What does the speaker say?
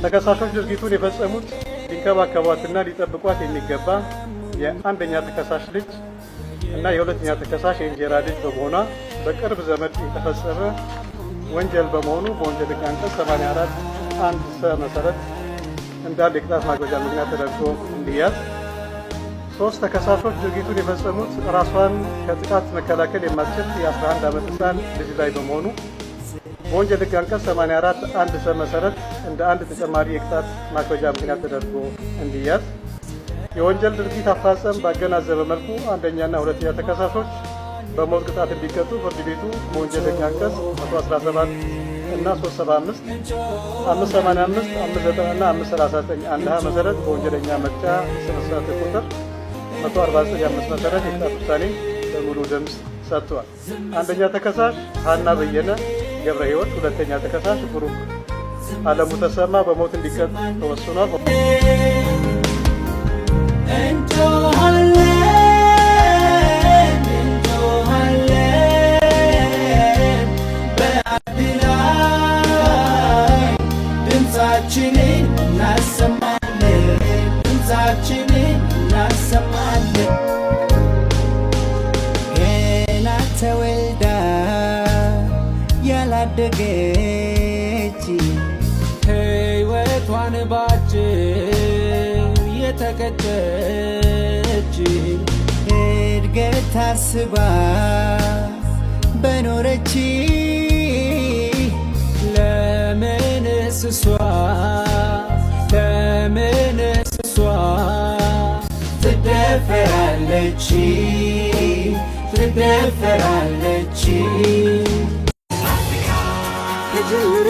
ተከሳሾች ድርጊቱን የፈጸሙት ሊንከባከቧትና ሊጠብቋት የሚገባ የአንደኛ ተከሳሽ ልጅ እና የሁለተኛ ተከሳሽ የእንጀራ ልጅ በመሆኗ በቅርብ ዘመድ የተፈጸመ ወንጀል በመሆኑ በወንጀል ሕግ አንቀጽ 84(1) ሰ መሰረት እንዳለ የቅጣት ማክበጃ ምክንያት ተደርጎ እንዲያዝ። ሶስት፣ ተከሳሾች ድርጊቱን የፈጸሙት ራሷን ከጥቃት መከላከል የማትችል የ11 ዓመት ሕፃን ልጅ ላይ በመሆኑ በወንጀል ሕግ አንቀጽ 84(1) ሰ መሰረት እንደ አንድ ተጨማሪ የቅጣት ማክበጃ ምክንያት ተደርጎ እንዲያዝ። የወንጀል ድርጊት አፈጻጸም ባገናዘበ መልኩ አንደኛና ሁለተኛ ተከሳሾች በሞት ቅጣት እንዲቀጡ ፍርድ ቤቱ በወንጀል ሕግ አንቀጽ 117 እና 375፣ 585፣ 590 እና 539(1) ሀ መሰረት በወንጀለኛ መቅጫ ስነ ስርዓት ቁጥር 149(5) መሰረት የቅጣት ውሳኔ በሙሉ ድምፅ ሰጥቷል። አንደኛ ተከሳሽ ሀና በየነ ገብረ ሕይወት፣ ሁለተኛ ተከሳሽ ብሩክ አለሙ ተሰማ በሞት እንዲቀጡ ተወስኗል። እንጮሃለን፣ እንጮሃለን፣ በአንድ ላይ ድምፃችንን እናሰማለን፣ ድምፃችንን እናሰማለን። ገና ተወልዳ ያላደገች ሕይወቷን ባጭር የተቀጨች እድገት ታስባ በኖረች ለምንስ እሷ፣ ለምንስ እሷ ትደፈራለች፣ ትደፈራለች? ከጅምሩ